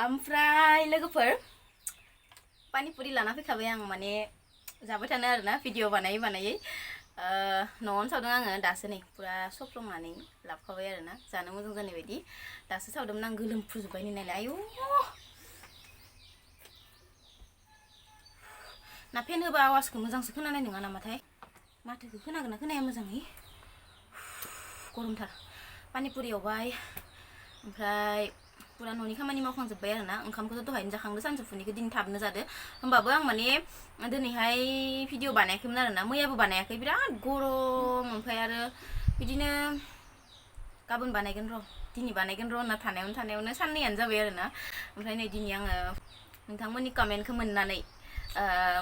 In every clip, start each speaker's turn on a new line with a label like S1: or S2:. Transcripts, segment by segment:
S1: ओमफ्राय लोगोफोर पानिपुरि लाना फैखाबाय आं माने जाबाय थानो आरोना भिडिअ बानायै बानायै न'आवनो सावदों आङो दासो नै पुरा सफ्लंनानै लाबोखाबाय आरोना जानो मोजां जानाय बायदि दासो सावदोंमोन आं गोलोमफ्रुजोब्बाय नालाय आयौ ना फेन होबा आवाजखौ मोजांसो खोनानाय नङा नामाथाय माथोखौ खोनागोन ना खोनाया मोजाङै गरमथार पानिपुरि एवबाय ओमफ्राय पुरा न'नि खामानि मावखांजोब्बाय आरोना ओंखामखौथ' दहायनो जाखांदो सानजौफुनिखौ दिन थाबनो जादो होमबाबो आं माने दिनैहाय भिडिअ बानायाखैमोन आरोना मैयाबो बानायाखै बिराद गरम ओमफ्राय आरो बिदिनो गाबोन बानायगोन र' दिनै बानायगोन र' होनना थानायावनो साननैयानो जाबाय आरोना ओमफ्राय नै दिनै आङो नोंथांमोननि कमेन्टखौ मोननानै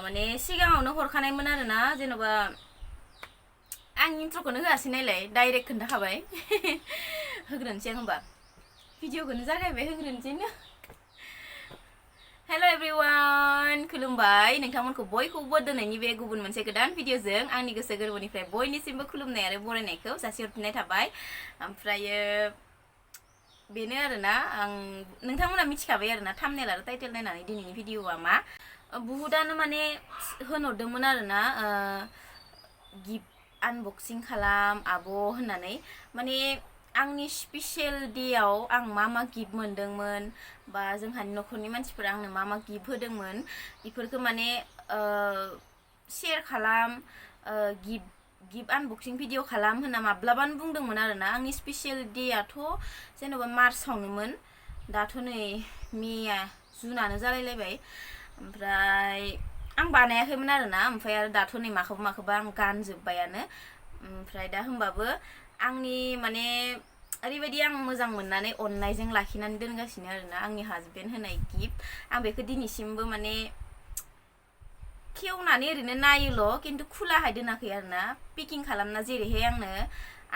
S1: माने सिगाङावनो हरखानायमोन आरोना जेन'बा आं इन्ट्र'खौनो होआसै नालाय डाइरेक्ट खोन्थाखाबाय होग्रोनोसै आं होमबा भिडिअखौनो जागायबाय होग्रोनोसैनो हेल' एभ्रिवान खुलुमबाय नोंथांमोनखौ बयखौबो दिनैनि बे गुबुन मोनसे गोदान भिडिअजों आंनि गोसो गोरबोनिफ्राय बयनिसिमबो खुलुमनाय आरो बरायनायखौ जासिहरफिननाय थाबाय ओमफ्रायो बेनो आरोना आं नोंथांमोना मिथिखाबाय आरोना थाम्बनेल आरो टाइटेल नायनानै दिनैनि भिडिअआ मा बुहुदानो माने होनहरदोंमोन आरोना गिफ्ट आनबक्सिं खालाम आब' होननानै माने आंनि स्पेसियेल डेआव आं मा गिफ्ट मोन्दोंमोन बा जोंहानि न'खरनि मानसिफोरा आंनो मा गिफ्ट होदोंमोन बेफोरखौ माने शेयार खालाम गिफ्ट आनबक्सिं भिडिअ खालाम होनना माब्लाबानो बुंदोंमोन आरोना आंनि स्पेसियेल डेआथ' जेन'बा मार्चआवनोमोन दाथ' नै मेआ जुनानो जालायलायबाय ओमफ्राय आं बानायाखैमोन आरोना ओमफ्राय आरो दाथ' नै माखौबा आं गानजोब्बायानो ओमफ्राय दा होमबाबो आंनि माने ओरैबायदि आं मोजां मोननानै अननायजों लाखिनानै दोनगासिनो आरोना आंनि हाजबेन्ड होनाय गिफ्ट आं बेखौ दिनैसिमबो माने खेवनानै ओरैनो नायोल' खिन्थु खुलाहाय दोनाखै आरोना पेकिं खालामना जेरैहाय आंनो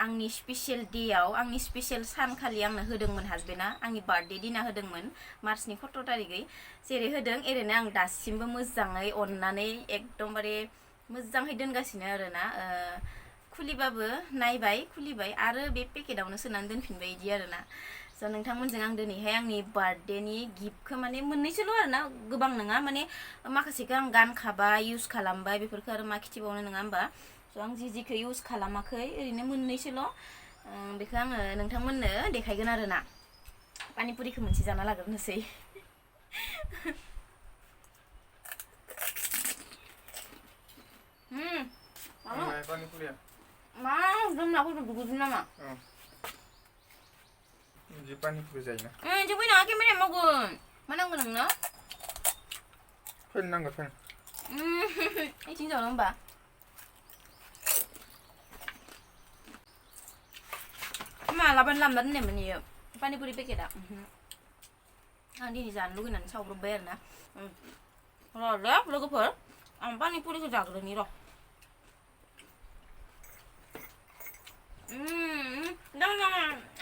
S1: आंनि स्पेसियेल डेआव आंनि स्पेसियेल सानखालि आंनो होदोंमोन हाजबेन्डआ आंनि बार्थडे दिना होदोंमोन मार्चनि 17 तारिखै जेरै होदों एरैनो आं दासिमबो मोजाङै अननानै एकदमबारे मोजाङै दोनगासिनो आरोना खुलिबाबो नायबाय खुलिबाय आरो बे पेकेटावनो सोनानै दोनफिनबाय बिदि आरोना स' नोंथांमोनजों आं दिनैहाय आंनि बार्थडेनि गिफ्टखौ माने मोननैसोल' आरोना गोबां नङा माने माखासेखौ आं गानखाबाय इउज खालामबाय बेफोरखौ आरो मा खिथिबावनो नङा होमबा स' आं जिखौ इउज खालामाखै ओरैनो मोननैसोल' बेखौ आङो नोंथांमोननो देखायगोन आरोना पानिपुरिखौ मोनसे जाना लाग्रोनोसै
S2: पानिपुरिया
S1: मा जोंनाखौ दुगुदों नामा
S2: बिदि पानिपुरि जायोना
S1: जों फैनाङा केमेराया मावगोन मा नांगौ नोंनो
S2: फेन नांगौ फेन
S1: इथिं जानो होमबा मालाबानो लामना दोननायमोन इयो पानिपुरि पेकेटआ आं दिनै जानो लुगैनानै सावब्रबबाय आरोना र' लोगोफोर आं पानिपुरिखौ जाग्रोनि र'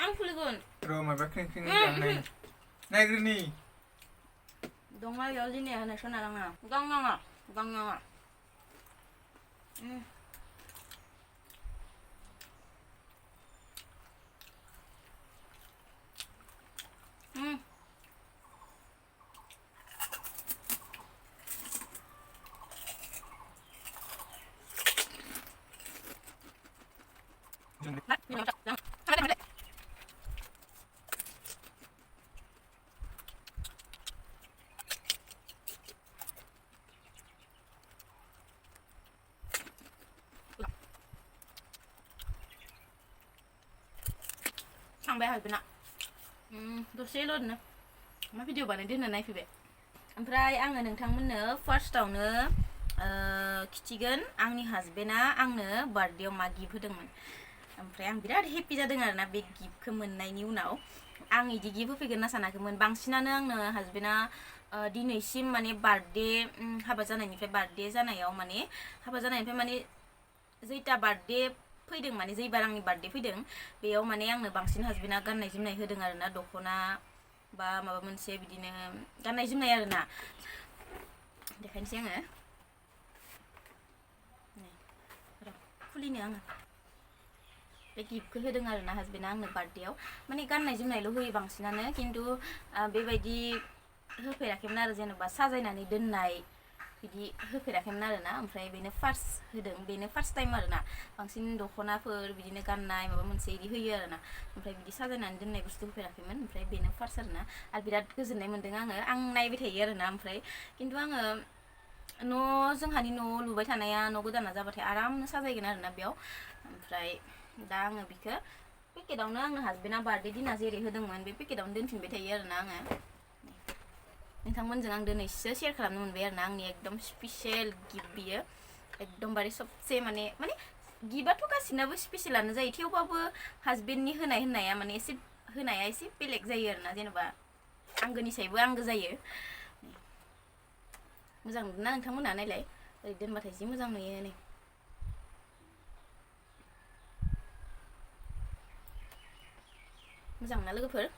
S1: आं खुलिगोन
S2: र' माबा ख्रिं नायग्रोनि
S1: दङ बेयाव दिनै होनो सोनाङा गांनाङा थांबाय हाजबेन्डआ दसेल' ओरैनो मा भिडिअ बानायदो होनना नायफैबाय ओमफ्राय आङो नोंथांमोननो फार्स्टआवनो खिथिगोन आंनि हाजबेन्डआ आंनो बार्थडेआव मा गिफ्ट होदोंमोन ओमफ्राय आं बिराद हेपि जादों आरोना बे गिफ्टखौ मोननायनि उनाव आं बिदि गिफ्ट होफैगोन होनना सानाखैमोन बांसिनानो आंनो हाजबेन्डआ दिनैसिम माने बार्थडे हाबा जानायनिफ्राय बार्थडे जानायाव माने हाबा जानायनिफ्राय माने जैता बार्थडे फैदों माने जैबार आंनि बार्थडे फैदों बेयाव माने आंनो बांसिन हाजबेन्डआ गाननाय जोमनाय होदों आरोना दख'ना बा माबा मोनसे बिदिनो गाननाय जोमनाय आरोना देखायनोसै आङो खुलिनो आङो बे गिफ्टखौ होदों आरोना हाजबेन्डआ आंनो बार्थडेआव माने गाननाय जोमनायल' होयो बांसिनानो खिन्थु बेबायदि होफेराखैमोन आरो जेनेबा साजायनानै दोननाय बिदि होफेराखैमोन आरो ना ओमफ्राय बेनो फार्स्ट होदों बेनो फार्स्ट टाइम आरो ना बांसिन दख'नाफोर बिदिनो गाननाय माबा मोनसे बिदि होयो आरो ना ओमफ्राय बिदि साजायनानै दोननाय बुस्थु होफेराखैमोन ओमफ्राय बेनो फार्स्ट आरो ना आरो बिराद गोजोननाय मोन्दों आं नायबाय थायो आरो ना ओमफ्राय खिन्थु आङो जोंहानि न' लुबाय थानाया न' गोदाना जाबाथाय आरामनो साजायगोन आरो ना बेयाव ओमफ्राय दा आङो बिखौ पेकेटावनो आंनो हासबेन्डआ बार्थडे दिना जेरै होदोंमोन बे पेकेटावनो दोनफिनबाय थायो आरो ना आङो नोंथांमोनजों आं दिनैसो शेयार खालामनो मोनबाय आरो ना आंनि एकदम स्पेसियेल गिफ्ट बियो एकदमबारे सबसे माने गिफ्टआथ' गासिनाबो स्पेसियेलानो जायो थेवबाबो हासबेन्डनि होनाया माने एसे होनाया एसे बेलेग जायो आरो ना जेनेबा आंगोनिसायबो आंगो जायो मोजां नुदों ना नोंथांमोनहा नायलाय ओरै दोनबाथाय जि मोजां नुयो नै मोजां ना लोगोफोर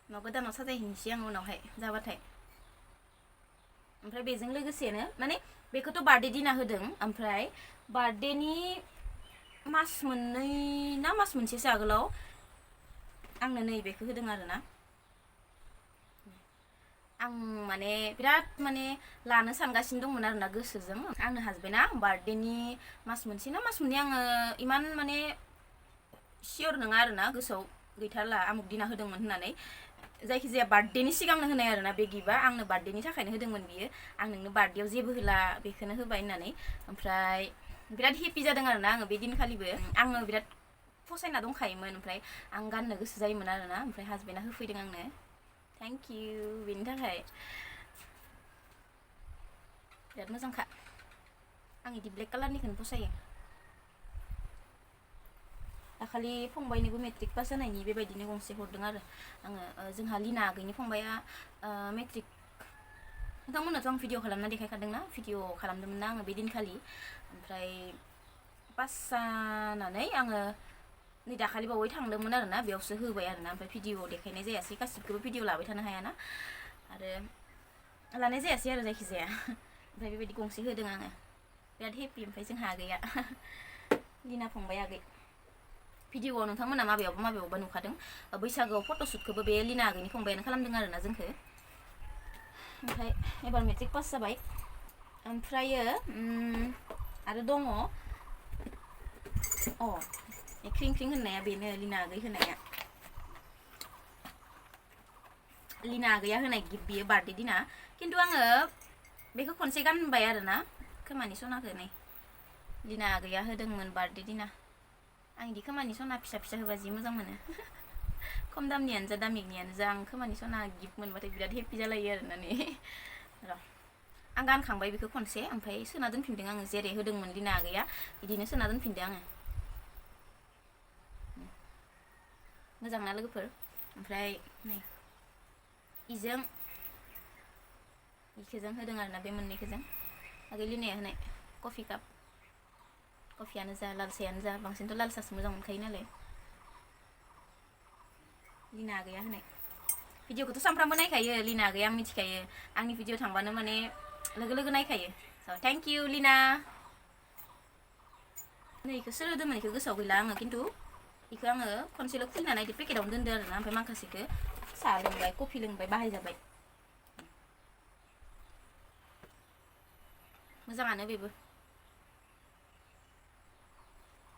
S1: न' गोदानाव साजायहैनोसै आं उनावहाय जाबाथाय ओमफ्राय बेजों लोगोसेनो माने बेखौथ' बार्थडे दिना होदों ओमफ्राय बार्थडेनि मास मोननै ना मास मोनसेसो आगोलाव आंनो नैबेखौ होदों आरो ना आं माने बिराद माने लानो सानगासिनो दंमोन आरो ना गोसोजों आंनो हासबेन्डआ बार्थडेनि मास मोनसे ना मास मोननै आङो इमान माने सियर नङा आरो ना गोसोआव गैथारला आमुक दिना होदोंमोन होननानै जायखिजाया बार्थडेनि सिगांनो होनाय आरो ना बे गिफ्टआ आंनो बार्थडेनि थाखायनो होदोंमोन बियो आं नोंनो बार्थडेयाव जेबो होला बेखौनो होबाय होननानै ओमफ्राय बिराद हेपि जादों आरो ना आङो बे दिनखालिबो आङो बिराद फसायना दंखायोमोन ओमफ्राय आं गाननो गोसो जायोमोन आरो ना ओमफ्राय हासबेन्डआ होफैदों आंनो थेंक इउ बेनि थाखाय बिराद मोजांखा आं बिदि ब्लेक कालारनिखौनो फसायो दाखालि फंबायनिबो मेट्रिक पास जानायनि बेबायदिनो गंसे हरदों आरो आङो जोंहा लिना आगैनि फंबाया मेट्रिक नोंथांमोननोथ' आं भिडिअ खालामना देखायखादों ना भिडिअ खालामदोंमोन ना आङो बे दिनखालि ओमफ्राय पास जानानै आङो नै दाखालि बावै थांदोंमोन आरो ना बेयावसो होबाय आरो ना ओमफ्राय भिडिअ देखायनाय जायासै गासिबखौबो भिडिअ लाबाय थानो हायाना आरो लानाय जायासै आरो जायखिजाया ओमफ्राय बेबायदि गंसे होदों आङो बिराद हेपि ओमफ्राय जोंहा आगैया लिना फंबाय आगै भिडिअआव नोंथांमोना माबेयावबा नुखादों बैसागोआव फट'शुटखौबो बे लिना आगैनि फंबायानो खालामदों आरो ना जोंखौ ओमफ्राय एबार मेट्रिक पास जाबाय ओमफ्रायो आरो दङ ख्रिं ख्रिं होननाया बेनो लिना आगै होनाया लिना आगैया होनाय गिफ्ट बियो बार्थडे दिना खिन्थु आङो बेखौ खनसे गानबाय आरो ना खोमानि सनाखौ नै लिना आगैया होदोंमोन बार्थडे दिना आं बिदि खोमानि सना फिसा फिसा होबा जि मोजां मोनो खम दामनियानो जा दामिनियानो जा आं खोमानि सना गिफ्ट मोनबाथाय बिराद हेपि जालायो आरोना नै र' आं गानखांबाय बेखौ खनसे ओमफ्राय सोना दोनफिनदों आङो जेरै होदोंमोन लिना आगैया बिदिनो सोना दोनफिनदों आङो मोजां ना लोगोफोर ओमफ्राय नै इखोजों होदों आरोना बे मोननैखोजों आगै लिनाया होनाय कफि काप कफियानो जा लाल सायानो जा बांसिनथ' लाल सासो मोजां मोनखायो नालाय लिना आगैया होनाय भिडिअखौथ' सानफ्रामबो नायखायो लिना आगैया आं मिथिखायो आंनि भिडिअ थांबानो माने लोगो लोगो नायखायो स' थेंक इउ लिना नै इखौ सोर होदोंमोन इखौ गोसोआव गैला आङो खिन्थु इखौ आङो खनसेल' खुलिना नायदो पेकेटावनो दोनदो आरोना ओमफ्राय माखासेखौ साहा लोंबाय कफि लोंबाय बाहायजाबाय मोजाङानो बेबो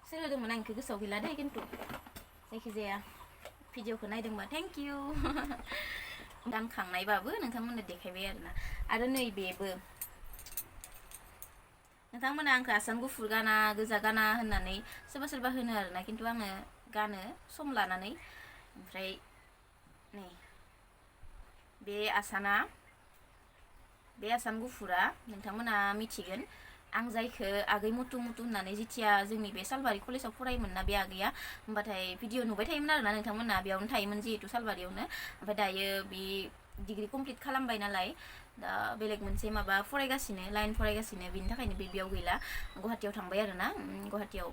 S1: सोर होदोंमोन आं इखौ गोसोआव गैला दे खिन्थु जायखिजाया भिडिअखौ नायदोंबा थेंक इउ गानखांनायबाबो नोंथांमोननो देखायबाय आरो नैबेबो नोंथांमोना आंखौ आसान गुफुर गाना गोजा गाना होननानै सोरबा होनो आरोना खिन्थु आङो गानो सम लानानै ओमफ्राय नै बे आसान गुफुरा नोंथांमोना मिथिगोन आं जायखौ आगै मुथु होननानै जिथिया जोंनि बे सालबारि कलेजाव फरायोमोन ना बे आगैया होमबाथाय भिडिअ नुबाय थायोमोन आरोना नोंथांमोना बेयावनो थायोमोन जिहेतु सालबारियावनो ओमफ्राय दायो बे डिग्री कमप्लिट खालामबाय नालाय दा बेलेग मोनसे माबा फरायगासिनो लाइन फरायगासिनो बिनि थाखायनो बेयाव गैला गुवाहाटीयाव थांबाय आरोना गुवाहाटीयाव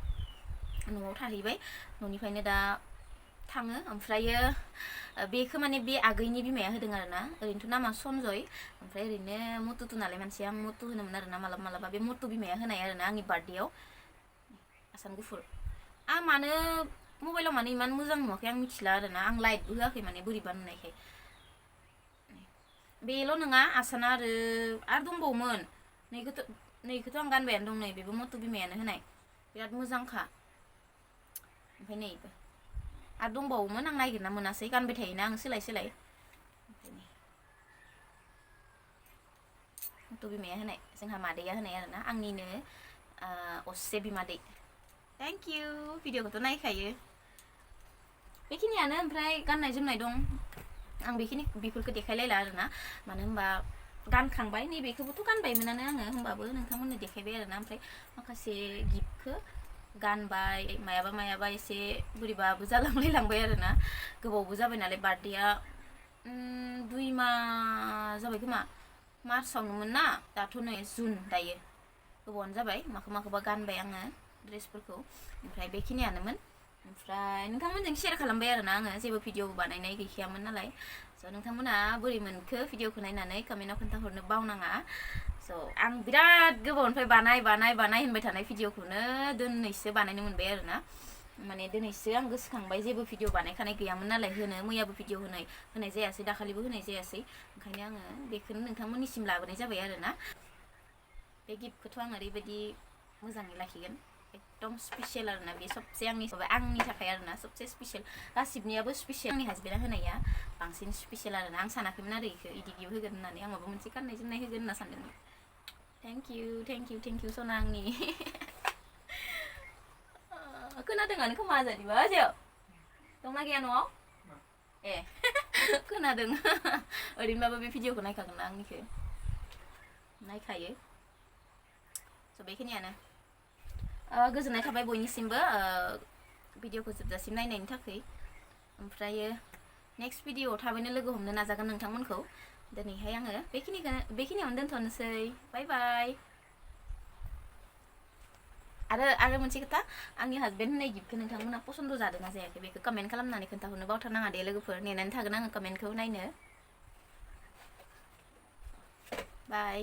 S1: न'आव थाहैबाय न'निफ्रायनो दा थाङो ओमफ्रायो बेखौ माने बे आगैनि बिमाया होदों आरोना ओरैनोथ' नामा सनजय ओमफ्राय ओरैनो मुथुथु नालाय मानसिया आं मुथु होनोमोन आरोना मालाबा बे मुथु बिमाया होनाय आरोना आंनि बार्थडेयाव आसान गुफुर आं मानो मबाइलाव माने इमान मोजां नुवाखै आं मिथिला आरोना आं लाइटबो होआखै माने बोरैबा नुनायखाय बेल' नङा आसाना आरो दंबावोमोन नैखौथ' आं गानबायानो दं नै बेबो मटु बिमायानो होनाय बिराद मोजांखा ओमफ्राय नैबो आरो दंबावोमोन आं नागिरना मोनासै गानबाय थायोना आं सोलाय सोलाय मटु बिमाया होनाय जोंहा मादैया होनाय आरोना आंनिनो असे बिमादै थेंक इउ भिडिअखौथ' नायखायो बेखिनियानो ओमफ्राय गाननाय जोमनाय दं आं बेफोरखौ देखायलायला आरोना मानो होनबा गानखांबाय नैबेखौबोथ' गानबायमोनानो आङो होमबाबो नोंथांमोननो देखायबाय आरोना ओमफ्राय माखासे गिफ्टखौ गानबाय मायाबा एसे बोरैबाबो जालांलायलांबाय आरोना गोबावबो जाबाय नालाय बार्थडेआ 2 माह जाबाय खोमा मार्चआवनोमोन ना दाथ' नै जुन दायो गोबावानो जाबाय माखौबा गानबाय आङो ड्रेसफोरखौ ओमफ्राय बेखिनियानोमोन ओमफ्राय नोंथांमोनजों शेयार खालामबाय आरोना आङो जेबो भिडिअ बानायनाय गैखायामोन नालाय स' नोंथांमोना बोरै मोनखो भिडिअखौ नायनानै कमेन्टआव खोन्थाहरनो बावनाङा स' आं बिराद गोबावनिफ्राय बानाय होनबाय थानाय भिडिअखौनो दिनैसो बानायनो मोनबाय आरोना माने दिनैसो आं गोसोखांबाय जेबो भिडिअ बानायखानाय गैयामोन नालाय मैयाबो भिडिअ होनाय जायासै दाखालिबो होनाय जायासै ओंखायनो आङो बेखौनो नोंथांमोननिसिम लाबोनाय जाबाय आरोना बे गिफ्टखौथ' आं ओरैबायदि मोजाङै लाखिगोन एकदम स्पेसियल आरोना बे सबसे आंनि थाखाय आरोना सबसे स्पेसियल गासिबनियाबो स्पेसियल आंनि हासबेन्डआ होनाया बांसिन स्पेसियल आरोना आं सानाखैमोन आरो इखौ इदि गिफ्ट होगोन होननानै आं माबा मोनसे गाननाय जोमनाय होगोन होनना सानदोंमोन थेंक इउ सना आंनि खोनादोंआनो खोमा आजादिबा आजायाव दंना गैया न'आव ए खोनादों ओरैनोबाबो बे भिडिअखौ नायखागोन ना आंनिखौ नायखायो स' बेखिनियानो गोजोननाय थाबाय बयनिसिमबो भिडिअखौ जोबजासिम नायनायनि थाखाय ओमफ्रायो नेक्स्ट भिडिअआव थाबैनो लोगो हमनो नाजागोन नोंथांमोनखौ दिनैहाय आङो बेखिनियावनो दोनथ'नोसै बाय बाय आरो मोनसे खोथा आंनि हासबेन्ड होनाय गिफ्टखौ नोंथांमोना पसन्द जादोंना जायाखै बेखौ कमेन्ट खालामनानै खोन्थाहरनो बावथारनाङा दे लोगोफोर नेनानै थागोन आङो कमेन्टखौ नायनो बाय